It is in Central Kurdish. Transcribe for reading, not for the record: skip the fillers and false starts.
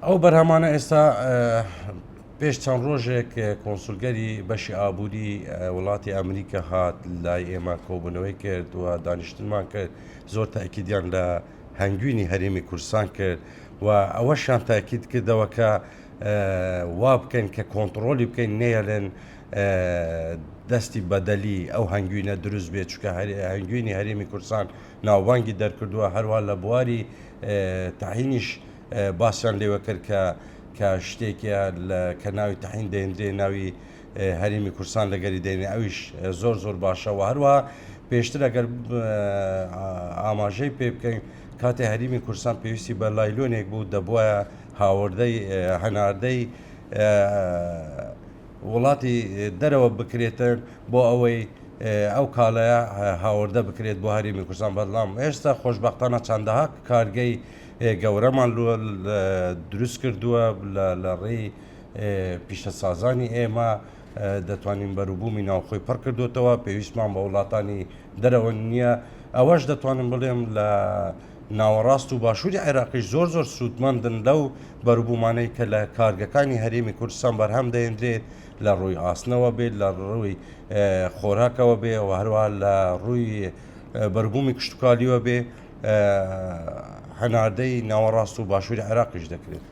ئەو بەرهەمانە ئێستا پێش چەند ڕۆژێک کۆنسولگەری بەشی ئابووری وڵاتی ئەمریکا هات لای ئێمە کۆبوونەوەی کرد و دانیشتنمان کرد زۆر تاکیدیان لە هەنگوینی هەرێمی کوردستان کرد و ئەوەشیان تاکید کردەوە کە وا بکەین کە کۆنتڕۆلی بکەین نەیەلێن دەستی بەدەلی ئەو هەنگوینە دروست بێت چونکە هەنگوینی هەرێمی کوردستان ناوبانگی دەرکردووە هەروە لە بواری تەحینیش باسیان لێوە کرد کە کە شتێکە کە ناوی تەحین دەێندرێ ناوی هەرێمی کوردستان لەگەری دێنێ ئەویش زۆر زۆر باشە و هەروە پێشتر ئەگەر ئاماژەی پێ بکەین کاتێ هەرێمی کوردستان پێویستی بە لایلۆنێک بوو دەبواە هاوردەی هەناردەی وڵاتی دەرەوە بکرێتن بۆ ئەوەی ئەو کاڵەیە هاوردە بکرێت بۆ هەرێمی کوردستان بەڵام ئێستا خۆشببختانە چەندەها کارگەی گەورەمان دروست کردووە لە ڕێی پیشەسازانی ئێمە دەتوانین بەروبوومی ناوخۆی پڕ کردوتەوە پێویستمان بە وڵاتانی دەرەوە نییە ئەوەش دەتوانم بڵێم لە ناوەڕاست و باشووری عێراقیش زۆر زۆر سوودمەندن لەو بەروبوومانەی کە لە کارگەکانی هەرێمی کوردستان بەرهەم دەهێندرێت لە ڕووی ئاسنەوە بێت لە ڕووی خۆراکەوە بێ و هەروەها لە ڕووی بەروبوومی کشتتوکالیوە بێ هەناردەی ناوەڕاست و باشووری عێراقیش دەکرێت.